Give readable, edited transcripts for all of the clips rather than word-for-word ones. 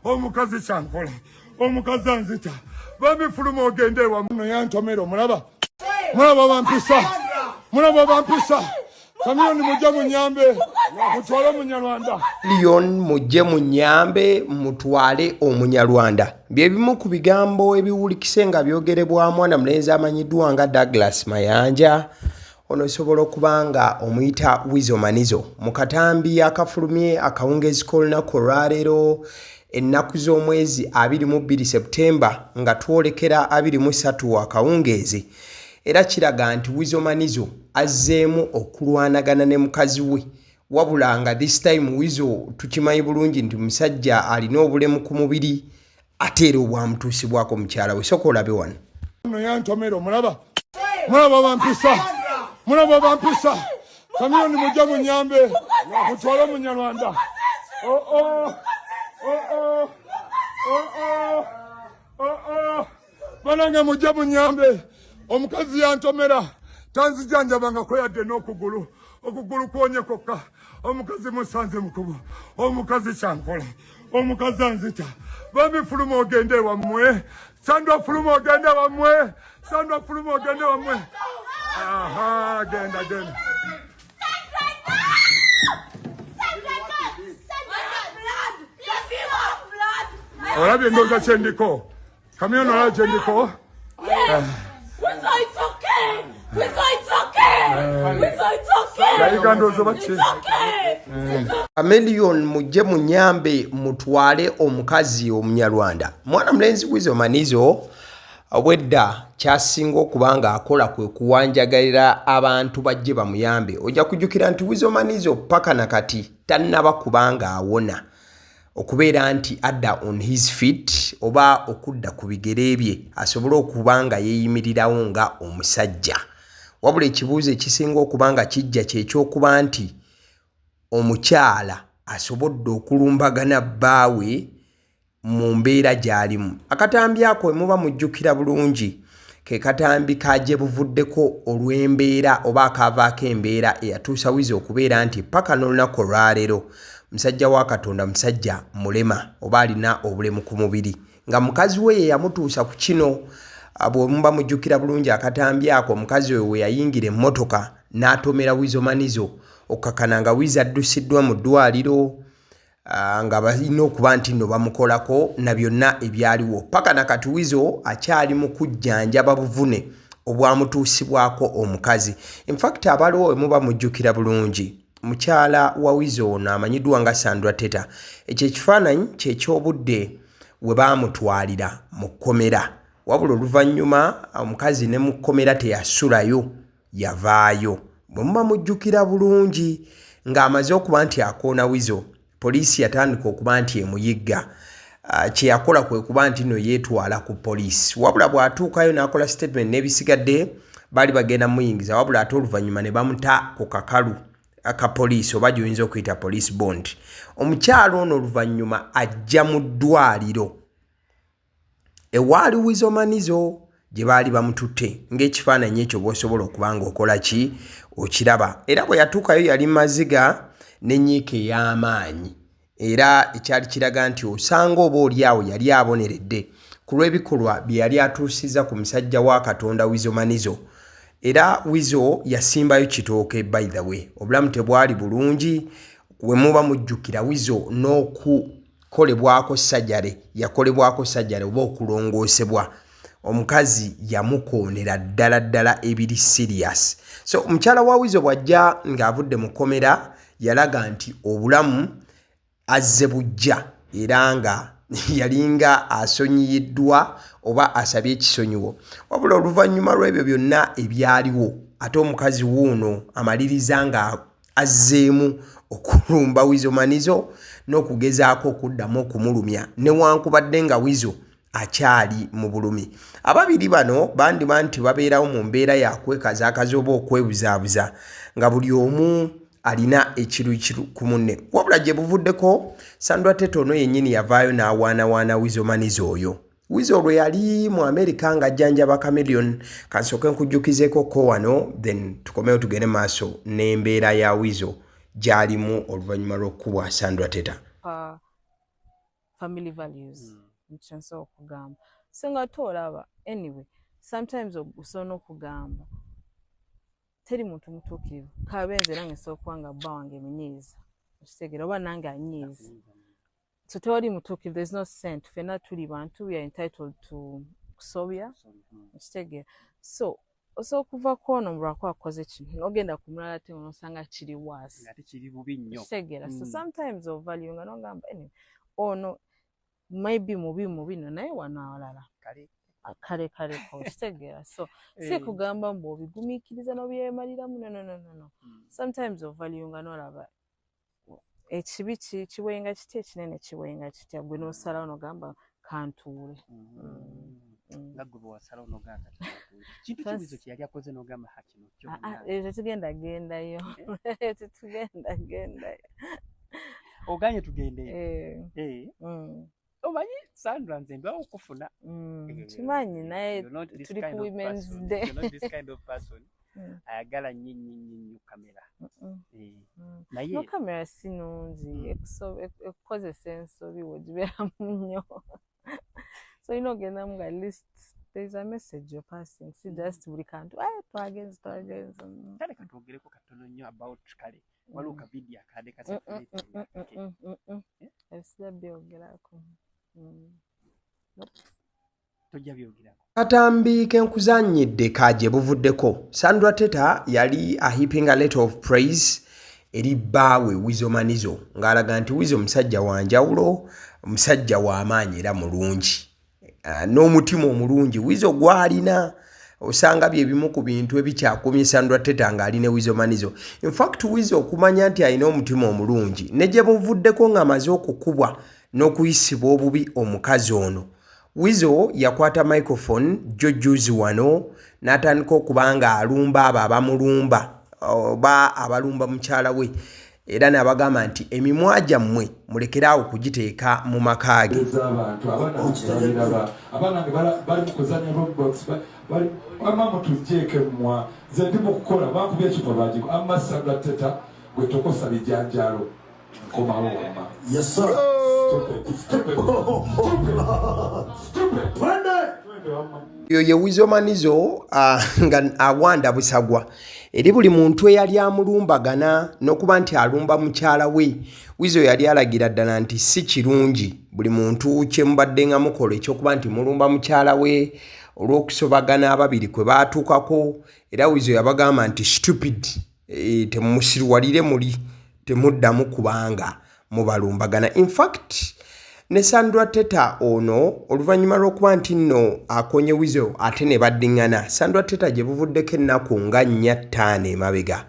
Omukazi kyankola, omukazi anzita. Bambi fuluma ogende ewamuno. Yantomera, omulaba, mulaba bampisa, mulaba bampisa. Chameleone, mujje munyambe, mutwale Omunyarwanda. Leon, mujje munyambe, mutwale Omunyarwanda, bye bimu ku bigambo ebiwulikise nga byogerebwa mwana mulenzi amanyiddwa nga Douglas Mayanja. Ono osobola okuba nga omuyita Weasel Manizo. Mu katambi akafulumye akawungeezi k'olunaku olwaleero, ennaku z'omwezi 22 Septemba, nga twolekera 23 akawungeezi, era kiraga nti Weasel Manizo azzeemu okulwanagana ne mukazi we. Wabula nga this time Weasel tukimanyi bulungi nti musajja alina obulemu ku mubiri, ate era obwamutuusibwako mukyala we. Soka olabe wano. No yantomera, omulaba, mulaba bampisa, mulaba bampisa. Chameleone, mujje munyambe, mutwale Omunyarwanda. Oh, oh, oh, oh, oh, oh, oh, oh. Banange, mujje munyambe, omukazi yantomera, tanzijanjabangako yadde n'okugulu, okugulu kwonye kwokka. Omukazi musanze mukubo. Omukazi kyankola, omukazi anzita. Bambi fuluma ogende wammwe. Sandra, fuluma ogende wammwe. Sandra, fuluma ogende wammwe. Aha, genda, genda. Sandra, no! Sandra, no! Sandra, blood! Does he want blood? Olabye endowooza kyendiko, Chameleone? Olabye kyendiko? Yes! Weasel, it's okay! Weasel, it's okay! Weasel, it's okay! Yayiga ndowooza oba ki? It's okay! Chameleone, mujje munyambe, mutwale omukazi Omunyarwanda. Mwana mulenzi Weasel Manizo obwedda kyasinga okuba nga akola kwe kuwanjagalira abantu bajje bamuyambe. Ojja kujjukira nti Weasel Manizo paka nakati tannaba kubanga awona okubeera nti adda on his feet oba okudda ku bigere bye asobole okuba nga yeeyimirirawo nga omusajja. Wabula ekibuuzo ekisinga okuba nga kijja kyekyokuba nti omukyala asobodde okulumbagana bbaawe mu mbeera gy'alimu. Akatambi ako muba mujjukira bulungi, ke katambi ka gye buvuddeko olw'embeera oba akaavaako embeera eyatuusa Weasel okubeera nti paka n'olunaku olwaleero musajja wa Katonda musajja mulema oba alina obulemu ku mubiri, nga mukazi we ye yamutuusa ku kino. Bwe muba mujjukira bulungi akatambi ako, omukazi oyo we yayingira emmotoka n'atomera Weasel Manizo, okukakana nga Weasel addusiddwa mu ddwaliro, nga balina okuba nti nno bamukolako na byonna ebyaliwo. Paka nakati Weasel akyali mu kujjanjaba buvune obwamutuusibwako omukazi. Infact, abaliwo we muba mujjukira bulungi, mukyala wa Weasel ono amanyiddwa nga Sandra Teta, ekyo ekifaananyi kyekyobudde we baamutwalira mu kkomera. Wabula oluvannyuma omukazi ne mu kkomera teyasulayo, yavaayo. Bwe muba mujjukira bulungi, ng'amaze okuba nti akoona Weasel, poliisi yatandika okuba nti emuyigga. Kye yakola kwe kuba nti no yeetwala ku poliisi. Wabula bw'atuukayo n'akola statement n'ebisigadde, baali bagenda muyingiza, wabula ate oluvannyuma ne bamuta ku kakalu aka poliisi oba gy'oyinza okuyita police bond. Omukyalo ono oluvannyuma ajja mu ddwaliro ewaali Weasel Manizo gye baali bamututte, ng'ekifaananyi ekyo bw'osobola okuba ng'okola ki okiraba. Era bwe yatuukayo yali maziga n'ennyiika ey'amaanyi, era ekyali kiraga nti osanga oba oli awo yali aboneredde ku lw'ebikolwa bye yali atuusizza ku musajja wa Katonda Weasel Manizo. Era Weasel yasimbayo kitooke. By the way, obulamu tebwali bulungi. We muba mujjukira, Weasel n'okukolebwako sajare, yakolebwako sajare oba okulongoosebwa, omukazi yamukoonera ddala ddala ebiri serious. So omukyala wa Weasel bw'ajja ng'avudde mu kkomera, yalaga nti obulamu azze bujja, era nga yalinga asonyiyiddwa oba asabye ekisonyiwo. Wabula oluvannyuma lw'ebyo byonna ebyaliwo, ate omukazi wuuno amaliriza nga azzeemu okulumba Weasel Manizo n'okugezaako okuddamu okumulumya, newankubadde nga Weasel akyali mu bulumi. Ababiri bano bandiba nti babeerawo mu mbeera yakwekazaakaza oba okwebuzaabuza, nga buli omu alina ekiruyi ku munne. Wabula gye buvuddeko, Sandra Teta ono yennyini yavaayo n'awaanawaana Weasel Manizo oyo. Weasel olwo yali mu Amerika ng'ajjanjaba Chameleone. Kansooke nkujjukizeeko ko wano, then tukomewo tugende maaso n'embeera ya Weasel gy'alimu oluvannyuma lw'okukubwa Sandra Teta. Family values, kyensobola okugamba. So nga ate olaba, anyway, sometimes osobola n'okugamba teri muntu mutuukirivu. Kabe nze, nange nsobola okuba nga bba wange munyiiza, okitegeera, oba nange anyiiza. So tewali mutuukirivu, there is no saint. Ffenna tuli bantu, we are entitled to kusobya, okitegeera? So osobola okuva kwono lwakuba akoze kino, n'ogenda ku mulala ate nosanga kiri worse. Nga tekiri bubi nnyo. Okitegeera? So sometimes ovalue nga nogamba, anyway, ono maybe mubi mu bino, naye wano awalala kale. Kale kaleko, okitegeera? So si kugamba mbu obigumiikiriza n'obyemaliramu. No, no, no, no, no. Sometimes ovalue nga nolaba ekibi kiwenga kitya, ekinene kiwenga kitya, gwe n'osalawo nogamba kantuule. Nga gwe bwe wasalawo n'ogamba kintu kibizo kye yali akoze n'ogamba, ha, kino kyo. Ah, ah, ekyo tetugenda gendayo, tetugenda gendayo. Oganye tugendeyo? Eh. Eh. Mm. Omanyi Sandra, nze ndwawo okufuna. Kimanyi, naye tuli ku Women's Day. This kind of person ayagala nnyo nnyo nnyo nnyo kamera. Naye No, kamera si nungi. Ekukozesa ensobi wegibeeramu nnyo. So olina ogendamu nga at least there is a message you're passing, si just buli kantu, "Ah, twagenze, twagenze." Kale katwogereko katono nnyo about, kale waliwo ka video akadde ka Ebisira byogerako. Tojja byogerako? Katambi kenkuzannyidde ka gye buvuddeko, Sandra Teta yali aheaping a lot of praise eri bbaawe Wizo Manizo, ng'alaga nti Wizo musajja wa njawulo, musajja w'amaanyi era mulungi. N'omutima omulungi Wizo gw'alina, osanga bye bimu ku bintu ebikyakumye Sandra Teta ng'ali ne Wizo Manizo. Infact, Wizo okumanya nti alina omutima omulungi, ne gye buvuddeko ng'amaze okukubwa n'okuyisibwa obubi omukazi ono, Wizo yakwata microphone jjo juzi wano n'atandika okuba nga alumba abo abamulumba oba abalumba mukyala we, era n'abagamba nti emimwa gyammwe mulekeraawo kugiteeka mu maka ge. Ez'abantu abaana bange babiraba, abaana bange bali mu kuzanya Roblox, bali ama mutugjeeko emmwa. Nze ndi mu kukola, bankubye ekifo bagiko amma. Sandra Teta, gwe tokosa bijanjaalo, nkomawo wamma. Yes, sir. Stupid, stupid, stupid, stupid. Twende. Twende wamma. Oyo ye Wizo Manizo, nga awanda busagwa eri buli muntu eyali amulumbagana n'okuba nti alumba mukyala we. Wizo yali alagira ddala nti si kirungi buli muntu kye mubadde nga mukola ekyokuba nti mulumba mukyala we olw'okusobagana ababiri kwe baatuukako. Era Wizo yabagamba nti stupid, temumusirwalire, muli temuddamu kubanga mubalumbagana. Infact, ne Sandra Teta ono, oluvannyuma lw'okuba nti nno akonye Wizo ate ne baddiŋŋana, Sandra Teta gye buvuddeko ennaku nga 4, 5 emabega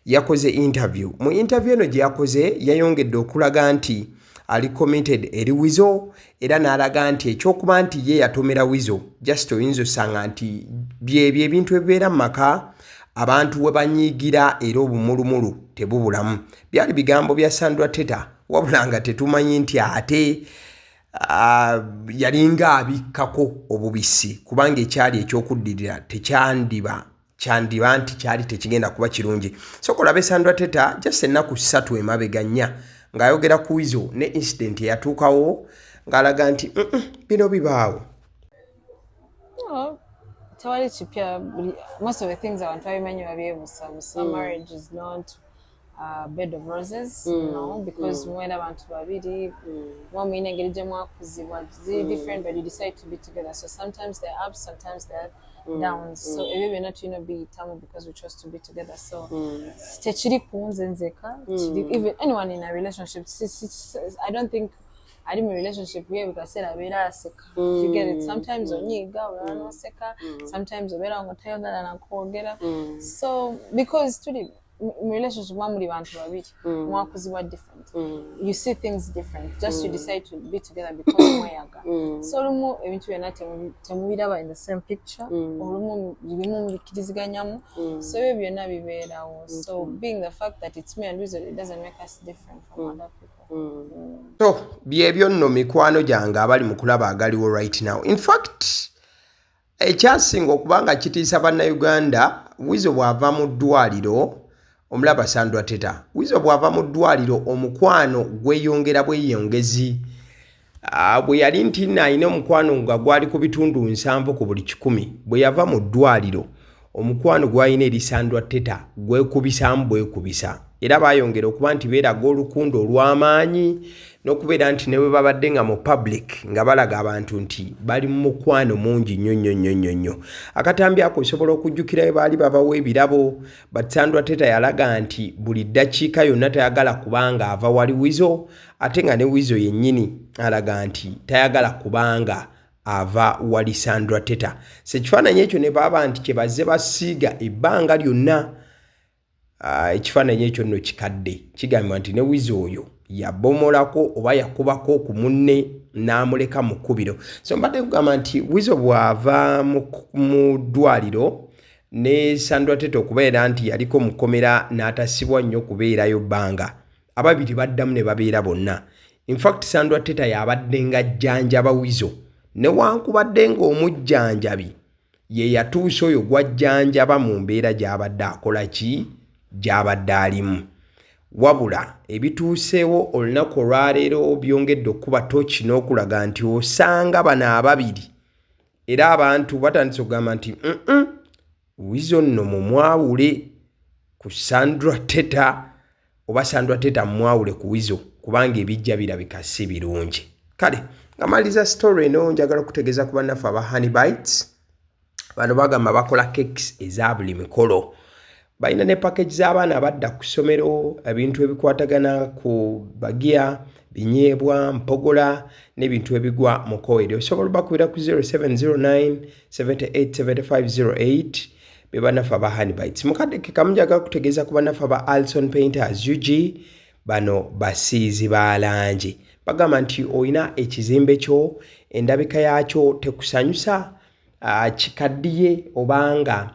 yakoze interview. Mu interview eno gye yakoze, yayongedde okulaga nti ali committed eri Wizo, era n'alaga nti ekyokuba nti ye yatomera Wizo, just oyinza osanga nti byebyo ebintu ebibeera mu maka, abantu we banyiigira era obumulumulu tebubulamu. Byali bigambo bya Sandra Teta, wabula nga tetumanyi nti ate yalinga abikkako obubisi, kubanga ekyali ekyokuddirira tekyandiba kyandiba nti kyali tekigenda kuba kirungi. So kolabe Sandra Teta just ennaku 3 emabega, 4, ng'ayogera ku Wizo ne incident eyatuukawo, ng'alaga nti bino bibaawo." No, tewali kipya. Most of the things abantu babimanyi, babyebusabusa. Marriage is not a bed of roses, no, because mwena abantu babiri muba muyina engeri gye mwakuzibwa ziri different, but you decide to be together. So sometimes they're ups, sometimes they're downs. So ebyo byonna tulina biyitamu because we chose to be together. So tekiri ku nze nzeka, kiri even anyone in a relationship. I don't think ali mu relationship ye buli kaseera abeera aseka. You get it? Sometimes onyiiga, olala n'oseka, sometimes obeera nga tayagala nakwogera. So because tuli mu relationship, muba muli bantu babiri, mwakuzibwa different, you see things different, just you decide to be together because mweyaga. So olumu ebintu byonna temubiraba in the same picture, olumu bimu mubikiriziganyamu. So ebyo byonna bibeerawo. So being the fact that it's me and Weasel, it doesn't make us different from other people. So byebyo nno, mikwano gyange abali mu kulaba agaliwo right now. In fact, ekyasinga okuba nga kitiisa Bannayuganda, Wizo bw'ava mu ddwaliro, omulaba Sandra Teta, Wizo bw'ava mu ddwaliro, omukwano gweyongera bweyongezi. Bwe yali nti nno alina omukwano nga gwali ku bitundu 70 ku buli kikumi, bwe yava mu ddwaliro omukwano gw'alina eri Sandra Teta gwekubisaamu bwekubisa, era baayongera okuba nti beeraga olukundo olw'amaanyi n'okubeera nti ne bwe babadde nga mu public nga balaga abantu nti bali mu mukwano mungi nnyo nnyo nnyo nnyo nnyo. Akatambi ako osobola okujjukira bwe baali babawa ebirabo, but Sandra Teta yalaga nti buli ddakiika yonna tayagala kubanga ava wali Weasel, ate nga ne Weasel yennyini alaga nti tayagala kubanga ava wali Sandra Teta. So ekifaananyi ekyo ne baba nti kye bazze basiiga ebbanga lyonna, ekifaananyi ekyo nno kikadde. Kigambibwa nti ne Weasel oyo yabomolako oba yakubako ku munne n'amuleka mu kkubiro. So mbadde nkugamba nti Weasel bw'ava mu ddwaliro ne Sandra Teta okubeera nti yaliko mu kkomera n'atasibwa nnyo kubeerayo bbanga, ababiri baddamu ne babeera bonna. In fact Sandra Teta y'abadde nga ajjanjaba Weasel, newankubadde ng'omujjanjabi ye yatuusa oyo gw'ajjanjaba mu mbeera gy'abadde akola ki, gy'abadde alimu. Wabula ebituuseewo olunaku olwaleero byongedde okukuba tooki n'okulaga nti osanga bano ababiri, era abantu batandise okugamba nti Weasel nno mumwawule ku Sandra Teta, oba Sandra Teta mumwawule ku Weasel, kubanga ebijja birabika si birungi. Kale nga maliriza story eno, njagala okutegeeza ku bannaffe aba Honey Bites. Bano bagamba bakola cakes eza buli mikolo, balina ne package z'abaana abadda ku ssomero, ebintu ebikwatagana ku bagia, binyeebwa, mpogola n'ebintu ebigwa mu koweri. Osobola obakubira ku 0709 78 7508, be bannaffe aba Honey Bites. Mukadde ke kamu njagala kutegeeza ku bannaffe aba Alson Painters UG. Bano basiizi ba langi. Bagamba nti olina ekizimbe kyo, endabika yaakyo tekusanyusa, kikaddiye obanga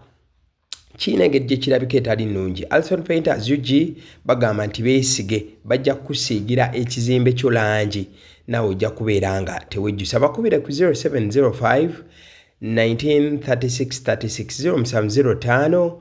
kirina engeri gye kirabika etali nnungi, Alson Painters UG bagamba nti beesige, bajja kukusiigira ekizimbe kyo langi, naawe ojja kubeera nga tewejjusa. Bakubire ku 0705 1936 36, 0705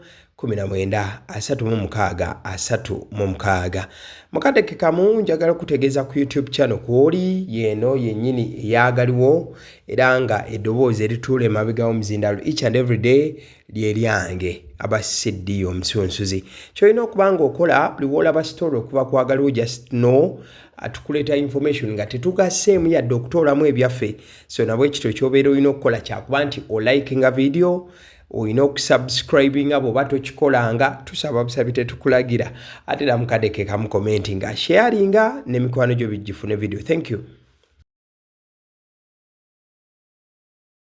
19 36 36. Mukadde ke kamu njagala okutegeeza ku YouTube channel kwoli yeeno yennyini eyagaliwo, era nga eddoboozi erituula emabega w'omuzindaalo each and every day lye lyange aba CD omusunsuzi. Kyolina okuba nga okola buli woolaba story okuva kwagaliwo, just know atukuleeta information nga tetugasseemu yadde okutoolamu ebyaffe. So nabwe ekityo kyobeera olina okukola kyakuba nti olikinga video, olina okusubscribinga bw'oba tokikolanga, tusaba busabi, tetukulagira. Ate era mukadde ke kamu commentinga, sharinga n'emikwano gyo bigifune video. Thank you.